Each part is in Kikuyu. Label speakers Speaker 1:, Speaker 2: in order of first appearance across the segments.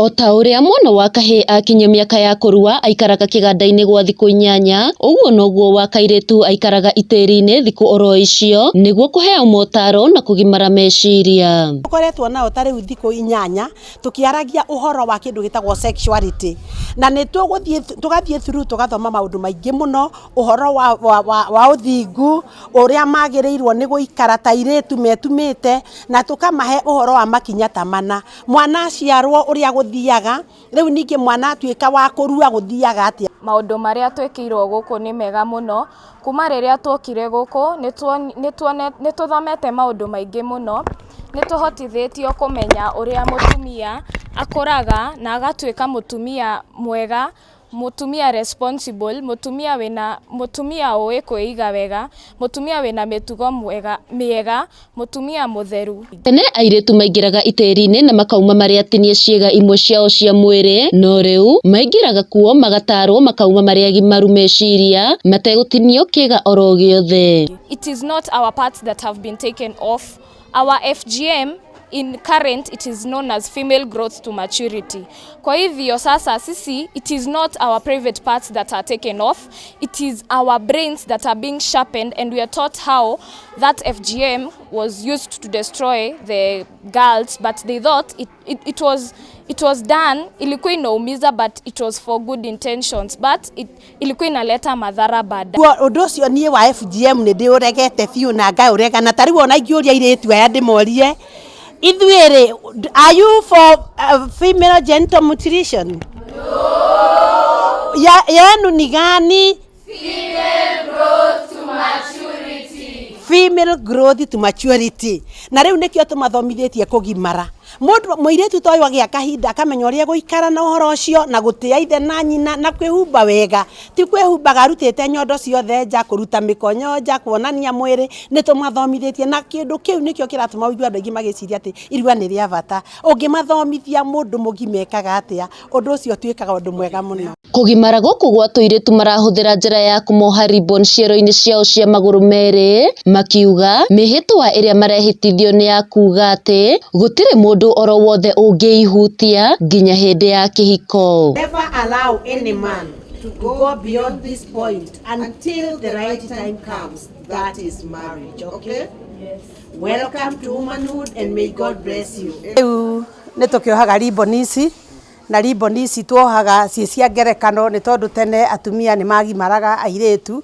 Speaker 1: O ta ũrĩa mwana wa kahĩĩ akinyia mĩaka ya kũrua aikaraga kĩganda-inĩ gwa thikũ 8, ũguo noguo wa kairĩtu aikaraga itĩri-inĩ thikũ oro icio nĩguo kũheo motaro na kũgimara meciria.
Speaker 2: Tũkoretwo nao ta rĩu thikũ 8 tũkĩaragia ũhoro wa kĩndũ gĩtagwo sexuality, na nĩ tũgũthiĩ tũgathiĩ through tũgathoma maũndũ maingĩ mũno ũhoro wa ũthingu, ũrĩa magĩrĩirwo nĩ gũikara ta airĩtu metumĩte, na tũkamahe ũhoro wa makinya ta mana. Mwana aciarwo ũrĩa gũthiaga, rĩu ningĩ mwana atuĩka wa kũrua gũthiaga atĩa.
Speaker 3: Maũndũ marĩa twĩkĩirwo gũkũ nĩ mega mũno, kuma rĩrĩa tuokire gũkũ nĩ tũthomete maũndũ maingĩ mũno, nĩ tũhotithĩtio kũmenya ũrĩa mũtumia akũraga na agatuĩka mũtumia mwega, mũtumia responsible, mũtumia wĩna mũtumia ũĩ kwĩiga wega, mũtumia wĩna mĩtugo mĩega, mũtumia mũtheru.
Speaker 1: Tene airĩtu maingĩraga itĩri-inĩ na makauma marĩ atinie ciĩga imwe ciao cia mwĩrĩ, no rĩu maingĩraga kuo magatarwo makauma marĩ agimaru meciria mategũtinio kĩga oro gĩothe.
Speaker 3: It is not our parts that have been taken off. Our FGM in current it is known as female growth to maturity. Kwa hivyo sasa sisi, it is not our private parts that are taken off, it is our brains that are being sharpened, and we are taught how that FGM was used to destroy the girls, but they thought it was done, ilikuwa inaumiza, but it was for good intentions, but ilikuwa inaleta madhara baadaye.
Speaker 2: Ũndũ ũcio niĩ wa FGM nĩ ndĩũregete biũ na ngaũrega, na ta rĩu ona ingĩũria airĩtu aya ndĩmorie, ithuĩ rĩ, are you for female genital mutilation? No. Yenu ni gani? Female growth to maturity. Na rĩu nĩkĩo tũmathomithĩtie kũgimara. Mũndũ mũirĩtu ta ũyũ agĩa kahinda akamenya ũrĩa gũikara na ũhoro ũcio na gũtĩa ithe na nyina na kwĩhumba wega, ti kwĩhumbaga arutĩte nyondo ciothe nja, kũruta mĩkonyo nja, kuonania mwĩrĩ. Nĩ tũmathomithĩtie, na kĩndũ kĩu nĩkĩo kĩratũma ũigue andũ aingĩ magĩciria atĩ irua nĩ rĩa bata. Ũngĩmathomithia mũndũ mũgima ekaga atĩa, ũndũ ũcio ũtuĩkaga ũndũ mwega mũno.
Speaker 1: Kũgimara gũkũ gwa tũirĩtu marahũthĩra njĩra ya kũmoha ribbon ciero-inĩ ciao cia magũrũ merĩ, makiuga mĩhĩtwa ĩrĩa marehĩtithio nĩ ya kuga atĩ gũtirĩ mũndũ oro wothe ũngĩihutia nginya hĩndĩ ya kĩhiko.
Speaker 2: Never allow any man to go beyond this point until the right time comes. That is marriage, okay? Yes. Welcome to womanhood and may God bless you. Rĩu nĩ tũkĩohaga ribbon ici, na ribbon ici tuohaga ciĩ cia ngerekano nĩ tondũ tene atumia nĩ magimaraga airĩtu,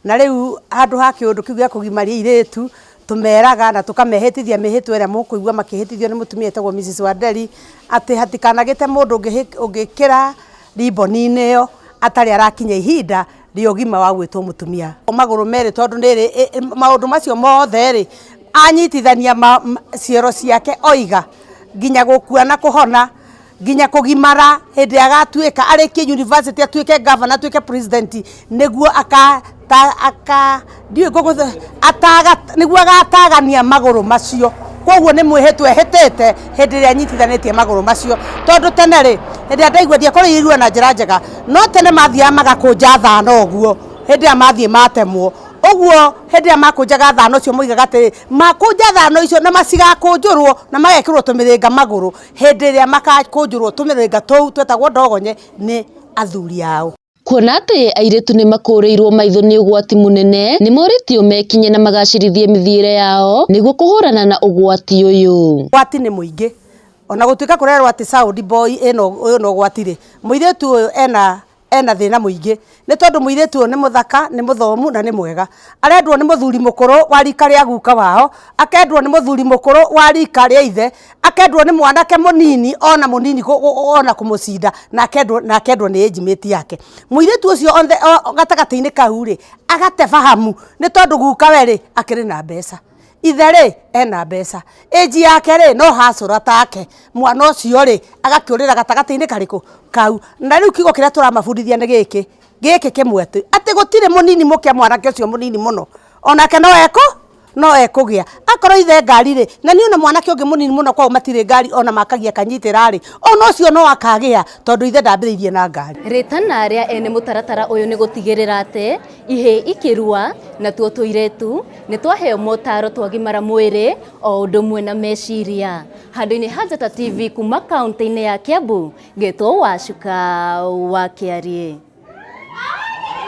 Speaker 2: na rĩu handũ ha kĩũndũ kĩu gĩa kũgimaria airĩtu, tũmeraga na tũkamehĩtithia mĩhĩtwa ĩrĩa mũkũigua makĩhĩtithio nĩ mũtumia etagwo Mrs. Wanderi, atĩ hatikanagĩte mũndũ ũngĩkĩra ribbon-inĩ ĩyo atarĩ arakinya ihinda rĩa ũgima wa gwĩtwo mũtumia. Magũrũ merĩ, tondũ nĩ maũndũ macio mothe rĩ, anyitithania ciero ciake oiga nginya gũkua na kũhona, nginya kũgimara, hĩndĩ agatuĩka arĩkie university, atuĩke governor, atuĩke president, nĩguo aka ta aka ndiũĩ ataga nĩguo agatagania magũrũ macio. Koguo nĩ mwĩhĩtwa ehĩtĩte hĩndĩ ĩrĩa anyitithanĩtie magũrũ macio, tondũ tene rĩ, hĩndĩ ĩrĩa ndaigua ndiakorwo irua na njĩra njega, no tene mathiaga magakũnja thano ũguo hĩndĩ ĩrĩa mathiĩ matemwo ũguo, hĩndĩ ĩrĩa makũnjaga thano ũcio moigaga atĩrĩ, makũnja thano icio na macigakũnjũrwo na magekĩrwo tũmĩrĩnga magũrũ, hĩndĩ ĩrĩa makakũnjũrwo tũmĩrĩnga tũu twetagwo ndogonye nĩ athuri ao.
Speaker 1: Kuona atĩ airĩtu nĩ makũrĩirwo maitho nĩ ũgwati mũnene, nĩ morĩtio mekinye na magacĩrithie mĩthiĩre yao nĩguo kũhũrana na ũgwati ũyũ.
Speaker 2: Ũgwati nĩ mũingĩ, ona gũtuĩka kũrerwo atĩ Saudi boy ĩno ũyũ no ũgwati rĩ, mũirĩtu ũyũ ena thĩna mũingĩ, nĩ tondũ mũirĩtu ũyũ nĩ mũthaka, nĩ mũthomu na nĩ mwega. Arendwo nĩ mũthuri mũkũrũ wa rika rĩa guka wao, akendwo nĩ mũthuri mũkũrũ wa rika rĩa ithe, akendwo nĩ mwanake mũnini ona mũnini ona kũmũcinda, na akendwo nĩ age mate yake. Mũirĩtu ũcio gatagatĩ-inĩ kau rĩ, agate fahamu, nĩ tondũ guka we rĩ akĩrĩ na mbeca, ithe rĩ ena mbeca, age yake rĩ no hacũra take. Mwana ũcio rĩ agakĩũrĩra gatagatĩ-inĩ karĩkũ kau. Na rĩu kiugo kĩrĩa tũramabundithia nĩ gĩkĩ kĩmwe, atĩ gũtirĩ mũnini mũkĩa mwanake ũcio mũnini mũno, onake no eko. No ekũgĩa akorwo ithe ngari rĩ, na niĩ ona mwanake ũngĩ mũnini mũno kwao matirĩ ngari, ona makagia kanyitĩra rĩ, ona ũcio no akagĩa tondũ ithe ndambĩrĩirie na ngari.
Speaker 1: Rĩtana rĩa ene mũtaratara ũyũ nĩ gũtigĩrĩra atĩ ihĩ ikĩrua natuo tũirĩtu nĩ twaheo motaro twagimara mwĩrĩ o ũndũ ũmwe na meciria. Handũ-inĩ ha Njata TV kuma kaunti-inĩ ya Kiambu, ngetwo Wacuka wa Kĩariĩ.